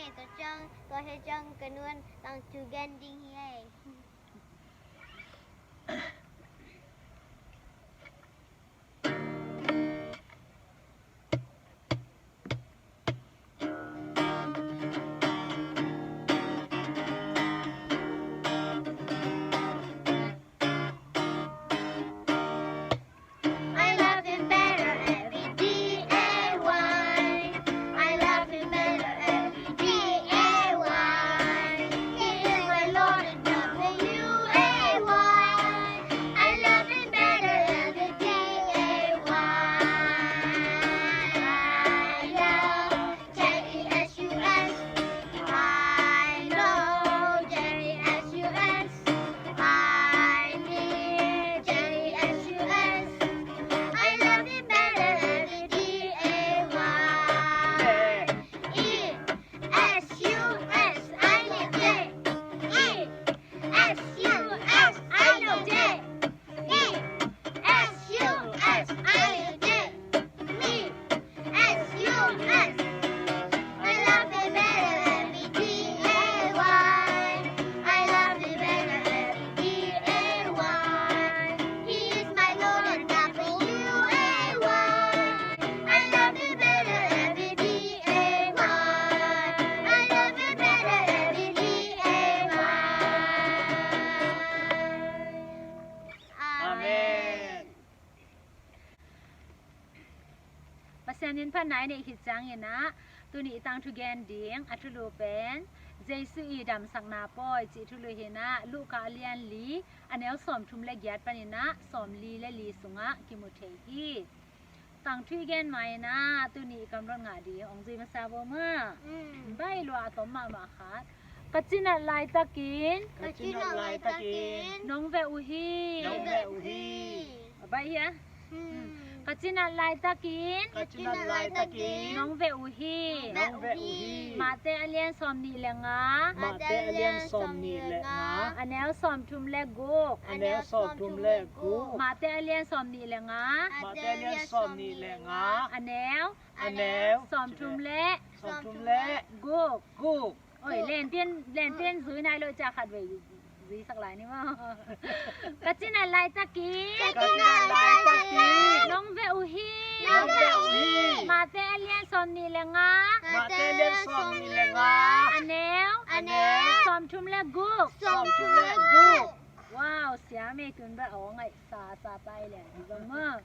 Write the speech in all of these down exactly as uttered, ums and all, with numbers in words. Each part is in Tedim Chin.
Tua ciang, tua hi ciang ka nu'n tangthu gen ding hi ei. I love him better every day. I love him better every day. He is my Lord and W A Y. I love him better every day. I love J E S U S. I know J E S U S. I need J E S U S. I love it better every day. E S U S. I need J E S U S. I know J E S U S. I need J E S U S. I love it better every day. I love it better every day. He is my Lord and W A Y. I love it better every day. I love it better every day. Amen. Pasian in phatna i neih khit ciangin ah, tuni i tangthu gen ding a thulu pen Jesu i damsakna pawi cih thulu hi-in ah, Luka a lian li, a neu sawmthum le giat panin ah sawmli le li sungah kimu thei hi. Tangthu i gen ma-in ah, tuni i kam dot ngah ding hong zui masa vo maw. Mm. Baih lua a tom mahmah khat. Ka cinat laitakin. Ka cinat laitakin. Nong veh uh hi. Nong veh uh hi. A baih hia? Hmm. Ka cinat laitakin. Ka cinat laitakin. Nong veh uh hi. Nong veh uh hi. Mate a lian sawmnih le nga. Mate a lian sawmnih le nga. A neu sawmthum le guk. A neu sawmthum le guk. Mate a lian sawmnih le nga. Mate a lian sawmnih le nga. A neu. A neu. Sawmthum le. Sawmthum le. Guk. Guk. Oi, len pian, len pian zui nai lo ca khat vei zui sak lai ni maw. Ka cinat laitakin. Ka cinat laitakin. Nong veh uh hi. Nong veh uh hi. Mate a lian sawmnih le nga. Mate a lian sawmnih le nga. A neu. A neu. Sawmthum le guk. Sawmthum le guk. Wow, siam e, tun ba aw ngaih sa sa tai lian hi zong maw.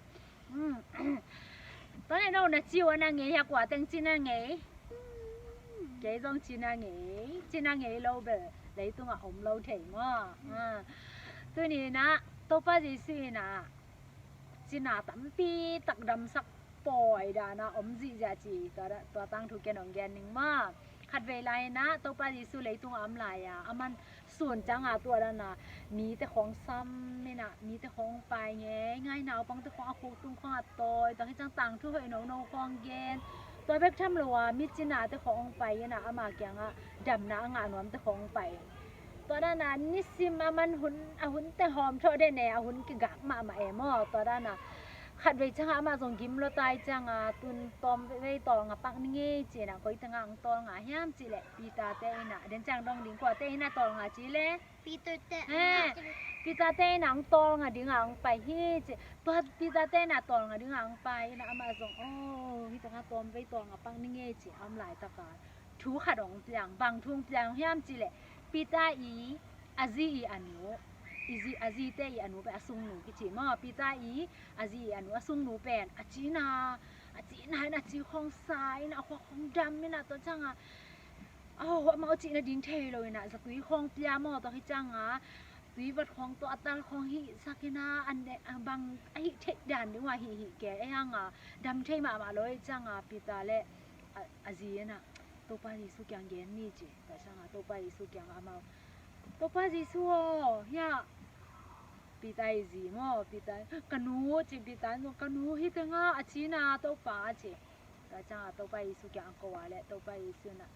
Tua leh no na ci uh a na ngei hia, kua teng ci na ngei? Kei zong ci na ngei, ci na ngei lo bel leitungah om lo thei maw. Tuni-in ah Topa Jesu in ah cina tampi tak damsak pawi dan a om zihziah ci, tua, tua tangthu ken hong gen ning maw. Khatvei lai-in ah Topa Jesu leitungah om lai-a, aman sun ciangah tua dan a mite khawng sam in ah, mite khawng pai ngeingai, naupangte khawng a khuk tung khawng a tawi, tua hi ciang tangthu hoih nono khawng gen. Tua bek tham lo a mi cinate khawng pai in ah ama kiangah damna a ngah nuamte khawng pai. Tua dan a nisim aman hun, a hun teng hawm thawh den e, a hun kigak mahmah e maw. Tua dan a khatvei ciangah amah zong gim lua tai ciangah, tun tawm vei tawl nga pak ning ei ci-in ah, koi tengah ang tawl nga hiam cih leh Peter-te in ah, den ciang dong ding, kuate in ah tawl nga ci leh? Peter-te. He, Peter-te in ah ang tawl nga dingah ang pai hi ci. Tua Peter-te in ah tawl nga dingah ang pai in ah amah zong, oh, hih tengah tawm vei tawl nga pak ning ei ci, a om laitakah thu khat hong piang, bang thu hong piang hiam cih leh, Peter i a zi i a nu, i zi, a zite i a nu pen a sungnu kici maw, Peter i a zi i a nu, a sungnu pen a cina, a cina in a ci khawng sa in a khua khawng dam in a, tua ciangah, oh, amau cih nading thei lo in a zatui khawng pia maw, tua hi ciangah tui vat khawng tawh a tal khawng hihsak in a, a ne, a bang a hih theih dan ding uh a hih hih kei, ei hang a dam thei mahmah lo hi ciangah Peter le a, a zi in a Topa Jesu kiang gen ni ci. Tua ciangah Topa Jesu kiangah amau, Topa Jesu aw, hiah Peter i zi maw, Peter, ka nu ci, Peter in zong, ka nu hih tengah a cina Topa ci. Tua ciangah Topa Jesu kiang a ko a leh Topa Jesu in a,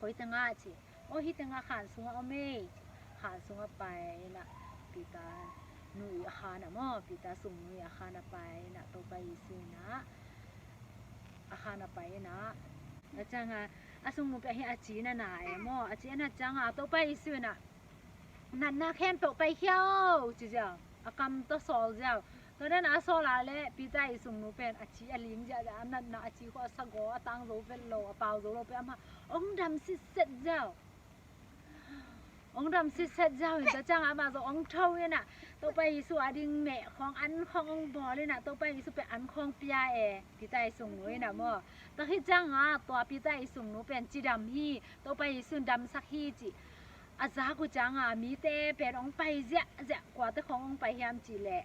koi tengah ci. Oh, hih tengah khan sungah om ei ci. Khan sungah pai in a, Peter nu i a khan ah maw, Peter sungnu i a khan ah pai in a, Topa Jesu in a, a khan ah pai in a, Tua ciangah a sungnu pen hi a ci na na e maw, a ci a nat ciangah Topa Jesu in ah, natna khempeuh paikhia o, ci ziau. A kam tawh sawl ziau. Tua dan a sawl a leh Peter i sungnu pen a ci a ling ziahziah, a natna a ci khawng a sa gaw, a tang zo vet lo, a pau zo lo pen amah hong dam sitset ziau. Hong dam sitset ziau in tua ciangah amah zong hong tho in ah Topa Jesu a ding meh khawng, an khawng hong bawl in ah Topa Jesu pen an khawng pia e, Peter i sungnu in ah maw. Tua khit ciangah tua Peter i sungnu pen cidam hi, Topa Jesu in damsak hi ci. A zak uh ciangah mite pen hong pai ziahziah, kuate khawng hong pai hiam cih leh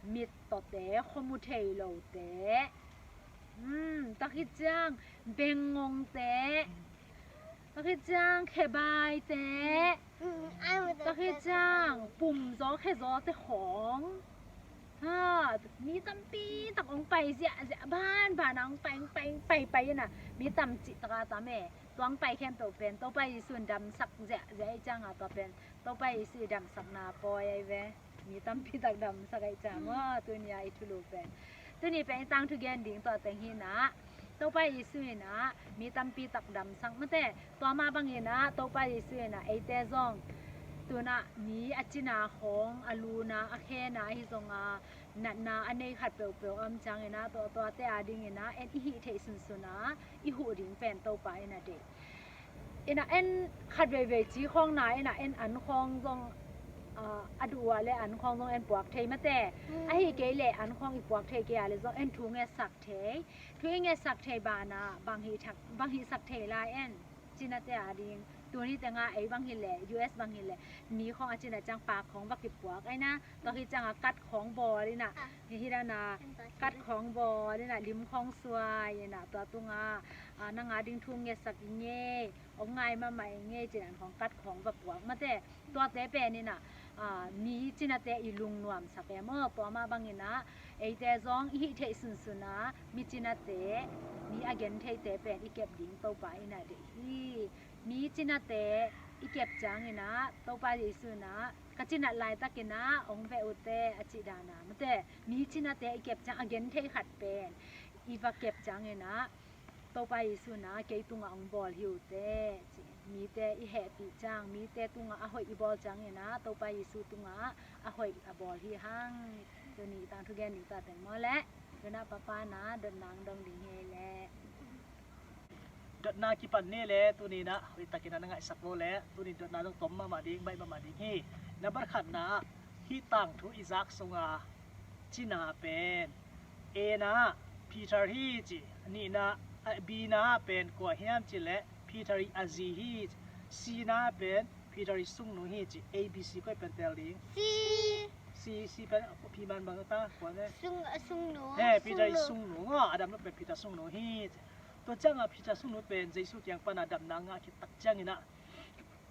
mittawte, khua mu thei lote, um, tua khit ciang bengngongte, tua khit ciang khebaite, tua khit ciang pumzaw khezawte khawng. Ha, mi tampi tak hong pai ziahziah, banban a hong pai, hong pai, hong pai, pai in ah mi tam cih tak a tam e. Tua hong pai khempeuh pen Topa Jesu in damsak ziahziah ahih ciangah tua pen Topa Jesu i damsakna pawi ahi ve. Mi tampi tak damsak ahih ciang maw, tuni a i thulu pen. Tuni pen i tangthu gen ding tua teng hi in ah, Topa Jesu in ah mi tampi tak damsak mate. Tua mah bangin ah Topa Jesu in ah eite zong tu-in ah mi a cina khawng, a luna, a khena ahi zongin natna a nei khat peuhpeuh a om ciangin ah tua, tuate a dingin ah en i hih theih sunsun a i huh ding pen Topa in a deih. In ah en khat veivei ci khawng na in ah en an khawng zong, ah, a duh uh a leh an khawng zong en puak thei mate. Ahih kei leh an khawng i puak thei kei a leh zong en thu ngetsak thei. Thu i ngetsak thei banah bang hih thak, bang hihsak thei lai en. Cinate a ding. Tuni tengah ei bang hi leh, U S bang hi leh, mi khawng a cina ciang paak khawng va kipuak ahi na. Tua khit ciangah kat khawng bawl in ah, hi hi dan a, kat khawng bawl in ah, lim khawng suai in ah, tua tungah, ah, nang a ding thu ngetsak ing ei, hong ngai mahmah ing ei, ci-in an khawng kat khawng va puak mate. Tuate pen in ah, ah, mi cinate i lungnuamsak e maw, tua mah bangin ah eite zong i hih theih sunsun a mi cinate, mi a gentheite pen i kep ding Topa in a deih hi. Mi cinate i kep ciangin ah Topa Jesu in ah, ka cinat laitakin ah hong veh uh teh, a cih dan a mate. Mi cinate i kep ciang a genthei khat pen i va kep ciangin ah Topa Jesu in ah kei tungah hong bawl hi uh teh, ci. Mite i hehpih ciang, mite tungah a hoih i bawl ciangin ah Topa Jesu tungah a hoih a bawl hi hang. Tuni tangthu gen ding tua teng maw leh, tu-in ah Papa in ah dotna hong dong ding hi leh. Dotna kipan ni leh, tuni in ah hoihtakin ah na ngaihsak lo leh, tuni dotna zong tom mahmah ding, baih mahmah ding hi. Nambat khatna ah, hih tangthu i zak sunga cina pen, A na ah Peter hi ci, nihna, ah, B na ah pen kua hiam cih leh Peter i a zi hi ci, C na ah pen Peter i sungnu hi ci, A B C koi pen tel ding. C. C, C pen a phi man bang ta, kua ne? Sung, a sungnu. He, Peter i sungnu. Sungnu. Nga, a dam lo pen Peter sungnu hi ci. Tua ciangah Peter sungnu pen Jesu kiang pan a damna ngah khit tak ciangin ah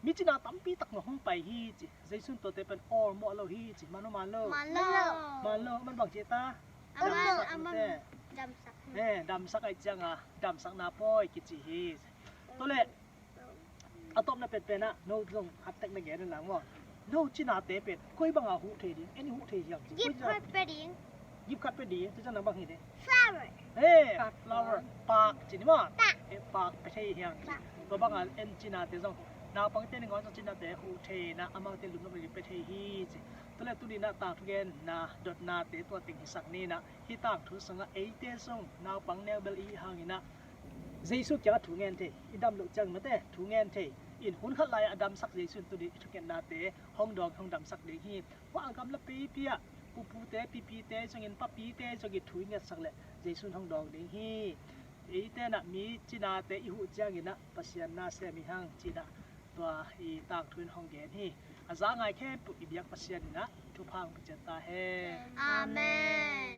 mi cina tampi tak zong hong pai hi ci. Jesu in tuate pen awlmawh lo hi ci. Man lo, man lo. Man lo. Man lo, man bang ci ta? Amah, damsak amah te. Damsak. He, damsak ahih ciangah damsakna pawi kici hi. Tua leh a tawpna penpen ah no zong khat tek na gen in lang maw. No cinate pen koi bangah huh thei ding, en i huh thei hiam ci. Gift card pia ding. Gift card pia ding, tua ciang nang bang hi ding? Flower. He, paak, flower. Paak ci ni maw. Paak. He, paak pia thei hiam ci. Paak. Tua bangah en cinate zong, naupangte nangawn zong cinate huh thei in ah, amaute lungdam lo ding pia thei hi ci. Tua leh tuni in ah tangthu genna dotnate tua teng hisak ni in ah, hih tangthu sungah eite zong naupang neubel i hih hangin ah Jesu kiangah thu ngen thei, i dam loh ciang mate, thu ngen thei. In hun khat lai-ah a damsak Jesu in tuni i thungetnate hong dawng, hong damsak ding hi. Hua a gamla peipi ah, pupute, pipite zongin, papite zongin thu i ngetsak leh Jesu in hong dawng ding hi. Eite in ah mi cinate i huh ciangin ah Pasian na sem hi hang ci-in ah tua i tangthu in hong gen hi. A za ngai khempeuh i biak Pasian in ah thupha hong pia ciat ta hen. Amen.